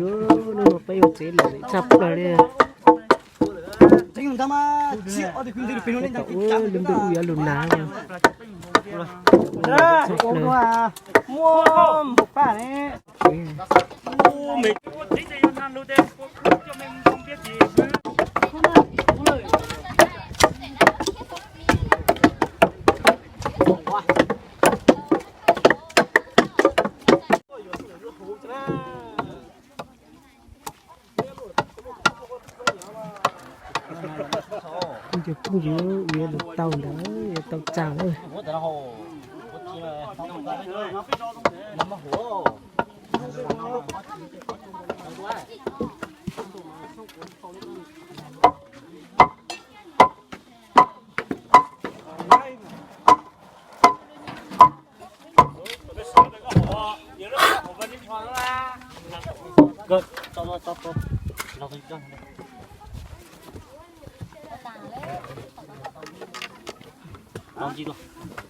Hnub no peb ua tsev lawm tshaj plaws li. Tau ua lub ntuj ub yuav lug nas. Cov phooj ywg, yuav lug tau ntawd yuav tau tsaug lawm.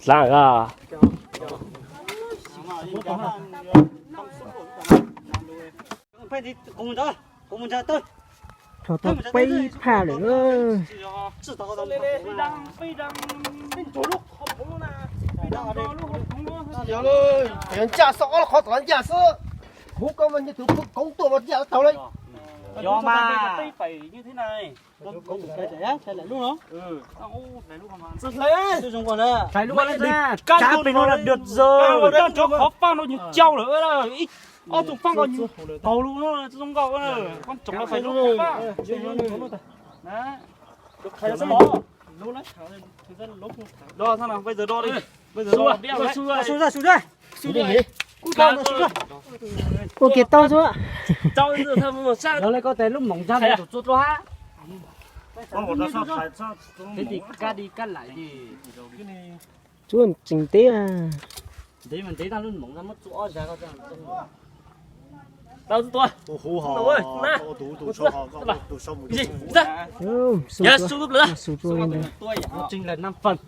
Dlaab a. Dhau tau peb phaj lawm. Ncaj xwb, ob lub qhov tom ncaj xwb. Kuv koj mas nyias tus koob tuaj mas ncaj tau li. Hlais lub no lawm, cov qhov faj no nyuag cau lawm, ob tug faj nkaus nyuag taug lug no zoo nkauj, koj tsoom hlais lub qhov faj. Ua kiag tau xwb. Koj tes lub moov ntag, tus txua dlua hab. Tsuab tseem teb. Ntev mas ntev tag lub moov ntag, muab txua ob zag. Su tuaj li ntawd.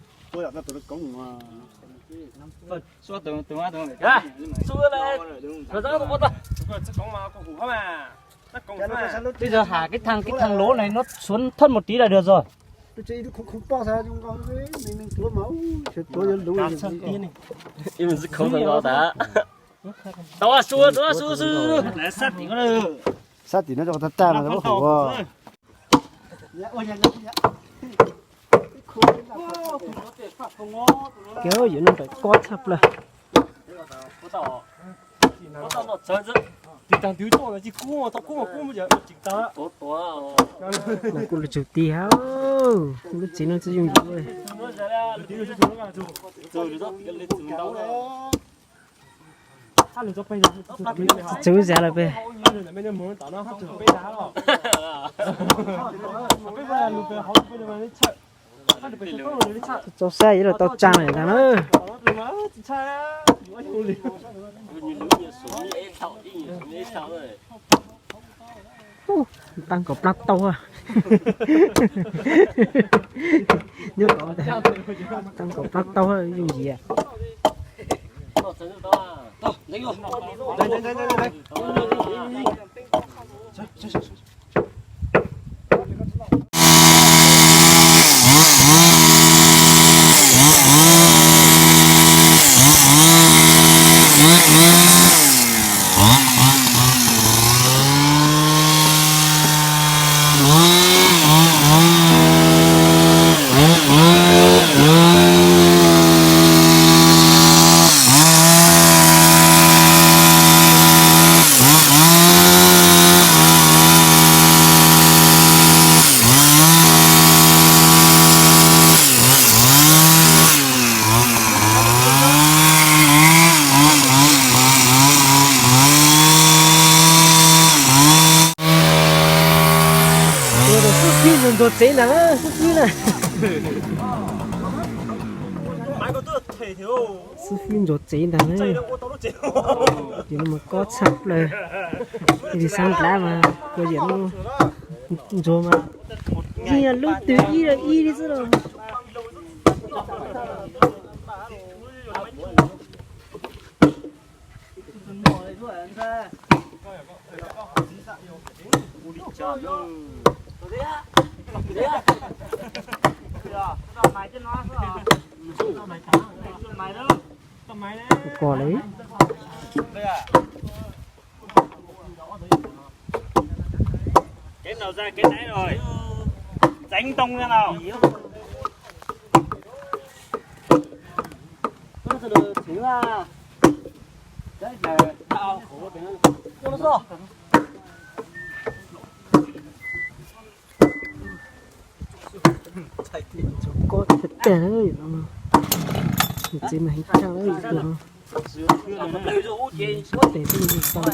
Bây giờ hả cái thằng cái thằng lố này nó xuống thoát một tí là được rồi. Tau su, tau su, su. Sab tim no rau tag tag mas lawv hum. Kev yuav no npam kob tshaj plaws. Kuv lub tsev no tsis yooj yim. Txwv zag lawm peb. Txaus sab yuav los tau tsaa lawm ntag na. Tab nkaus plab tau. Tab nkaus plab tau yooj yim. Xib fwb ntxuav tsev ntag, xib fwb na. Xib fwb ntxuav tsev ntag. Yam no mas kob tshaj plaws. Ib tug xab dlav mas kua yam no ntxuav mas ntxig lub twg ib ib li xwb los. Kos li. Kev no ra kev nai rồi. Tránh đông ra nào. Koj tag tag, txiv mas heev tshaj ib tug no. Tes twb tau.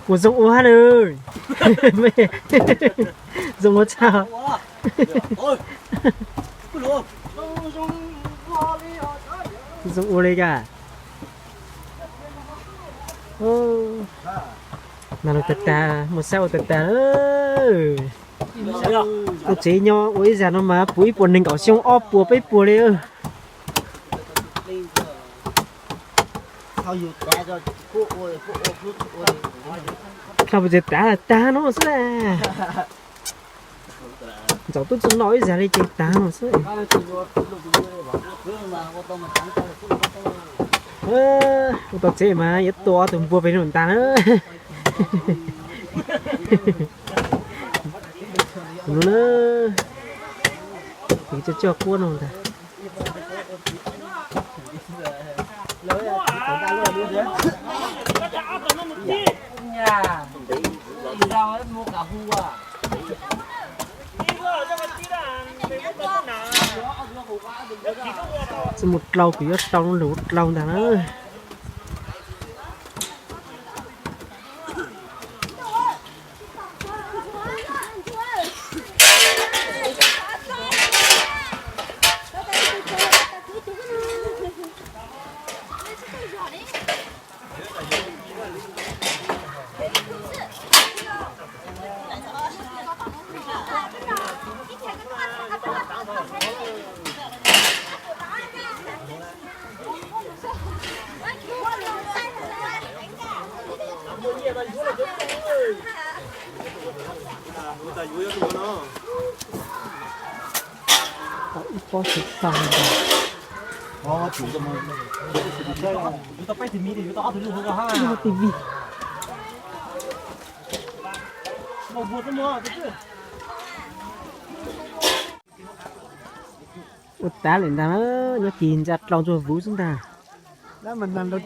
Ua zoo ua hab lawm. Zoo ua tshaj. Zoo ua li cas. Nag lug tag tag, muaj sab ua tag tag lawm. Ua tsev nyob ua ib zag no mas puv ib puas nees nkaum xyoo, ob puas peb puas li. Dlhau pes tsawg tag tag no xwb. Ntxaum tub txug no ib zag li ces tag no xwb. Ua tau tsev mas yuav tua ob tug npua pem no ntag na. Tus no na, tus coj coj quab no ntag. Txawm mus dlau kuv yuav tau lug ua dlau ntag na. Tau ib pob tsuv tag ntag. Ib lub T V. Ua tag lawm ntag na, nyob kis ntsa dlau ntsuag vuv xwb ntag. Nag lug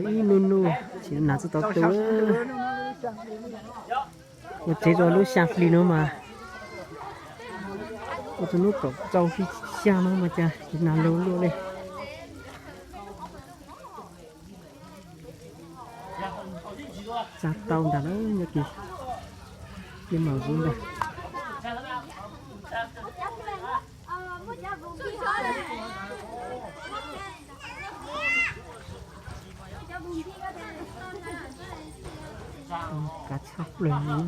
ib nub nub, tsis nag txhob tau tu. Ua tsev rau lub xyaa hli no mas, ua rau hnub kaum rau hli xyaa no mas cas tsis nag lug luaj li. Tsa tau ntag lawm, nyob kis yeej mam vuv ntag. Plaws.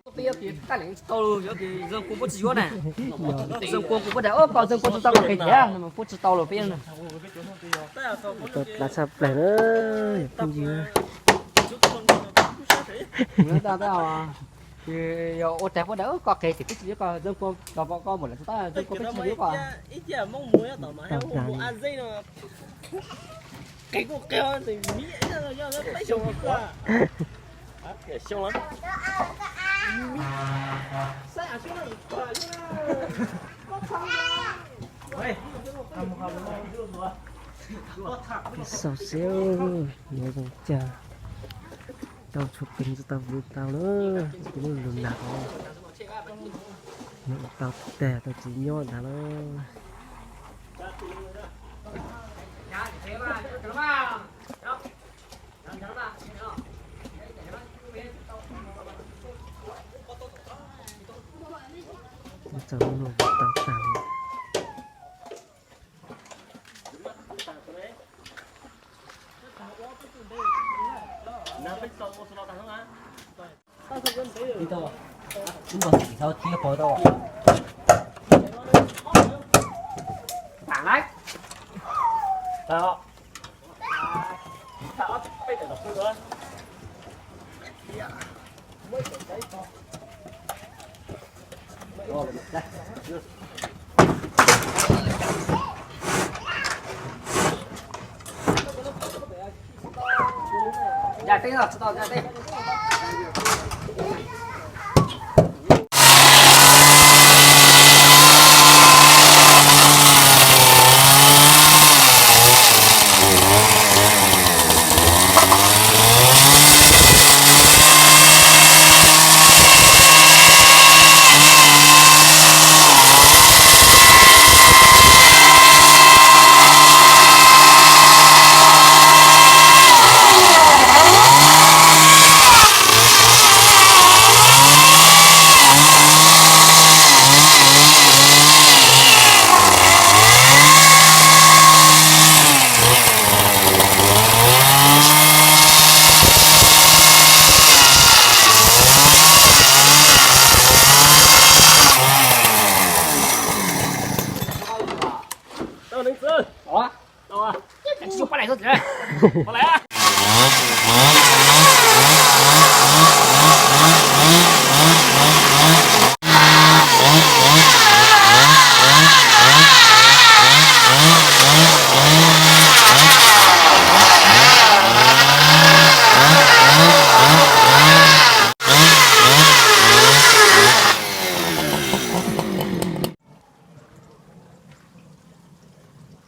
Peb yuav ces taj leem tsis tau los, yuav ces zoo kua puab tsis yuav na. Zoo kua kuv puab tias, o, koj zoo kua tsis tau koj qhia thiab, puab tsis tau los peb na. Tau dlav tshaj plaws na, phooj ywg. Ces yog ua tag puab tias, koj qhia ces peb tsis yuav koj, zoo kua los koj mus lawm tsis tau, zoo kua peb tsis yuav koj. Tau dlav li. Xaus xwb, nyob zoo cas tau tshuav peev tau vwv tau na, ces lub lug nag no ua tau tag tau txiv nyob ntag na. Txog lub no tau tag li.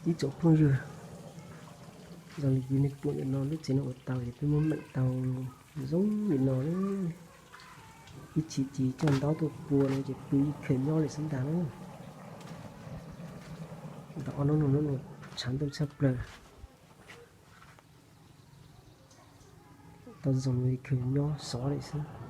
Ib tsoom phooj ywg, zoo li nej pum ntawm no lub tsev no ua tau ces peb muab meem tau zoo li no. Ib chim ces coj ntaub tuaj pua no ces pw ib khawm nyob li xwb ntag na. Ntawm ob hnub no hnub no tshav ntuj tshaj plaws. Tau zoo li khawm nyob sov li xwb.